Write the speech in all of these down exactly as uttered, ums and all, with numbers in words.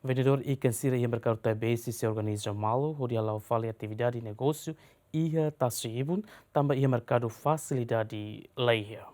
Vendedór ikan sira iha merkadu Taibesi sei organiza malu hodi hala'o fali atividade negósiu iha tasi-ibun, tanba iha merkadu fasilidade laiha.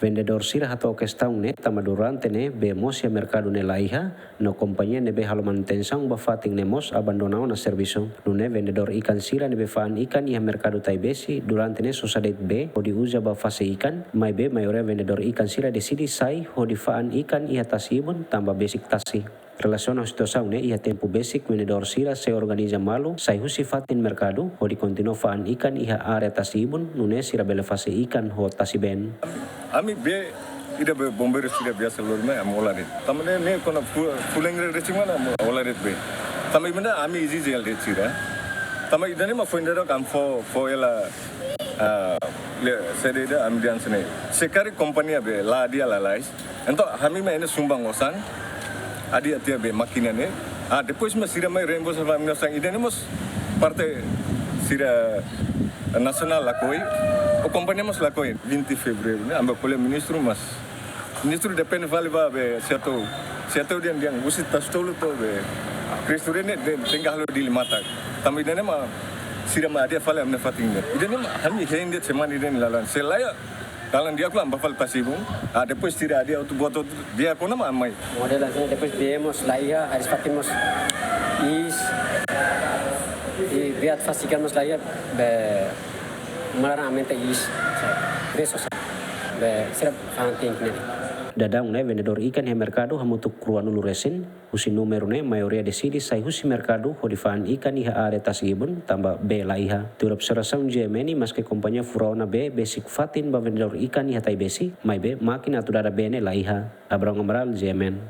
Vendedór sira hato'o kestaun ne'e tanba durante ne'e bee mós iha merkadu ne'e laiha, no kompañia ne'ebé halo manutensaun ba fatin ne'e mós abandona ona servisu. Nune'e vendedór ikan sira ne'ebé fa'an ikan iha merkadu Taibesi durante ne'e sosa de'it bee hodi uza ba fase ikan, maibé maioria vendedór ikan sira deside sai hodi fa'an ikan iha tasi-ibun tanba besik tasi. Relasiona situasaun ne'e, iha tempu besik vendedór sira sei organiza malu sai husi fatin merkadu hodi kontinua fa'an ikan iha área tasi-ibun, nune'e sira bele fase ikan ho tasi-been. Ami bee ida be bombeiru sira biasa lori mai ami hola de'it. Tanba ne'e, ne'e kona fu-, fulan re resi mana ami hola de'it bee. Tanba ida-ne'e ami ezije de'it sira. Tanba ida-ne'e mak foin dadauk ami fó, fó hela, ah, le, saida ida ami dehan hanesan ne'e. Se karik kompañia be la adia lalais, entaun ami mak ne'e sumbang osan, adia tiha be mákina ne'e. Ah, depois mak sira mai reembolsa ba ami-nia osan. Ida-ne'e mós parte sira nasionál lakohi, ou kompañia mós lakohi. Vinte Fevereiru ne'e, ami bá ko'alia ministru, mas ministru depende fali ba be sira atu, sira atu dehan, dehan husi Tasi Tolu to'o be Cristo Rei ne'e, de, tenke halo Dili Matak. Tanba ida-ne'e mak sira mak adia fali ami-nia fatin ne'e. Ida-ne'e mak ami hein de'it semana ida-ne'e laran. Se laiha, laran di'ak, ami bá fali tasi-ibun. Ah, depois sira adia hotu, buat hotu di'ak ona mak ami mai. Model hanesan ne'e, depois bee mós laiha, aris fatin mós iis. I bee atu fase ikan mós laiha, be, malaran aumenta iis. Bee sosa. Be, sira fa'an tenke ne'e. Daudaun ne'e vendedór ikan iha merkadu hamutuk ruanulu resin. Husi númeru ne'e, maioria deside sai husi merkadu hodi fa'an ikan iha área tasi-ibun tanba bee laiha. Tuir observasaun G M N, maske kompañia fura ona bee besik fatin ba vendedór ikan iha Taibesi, maibé mákina atu dada bee ne'e laiha. Abrão Amaral, G M N.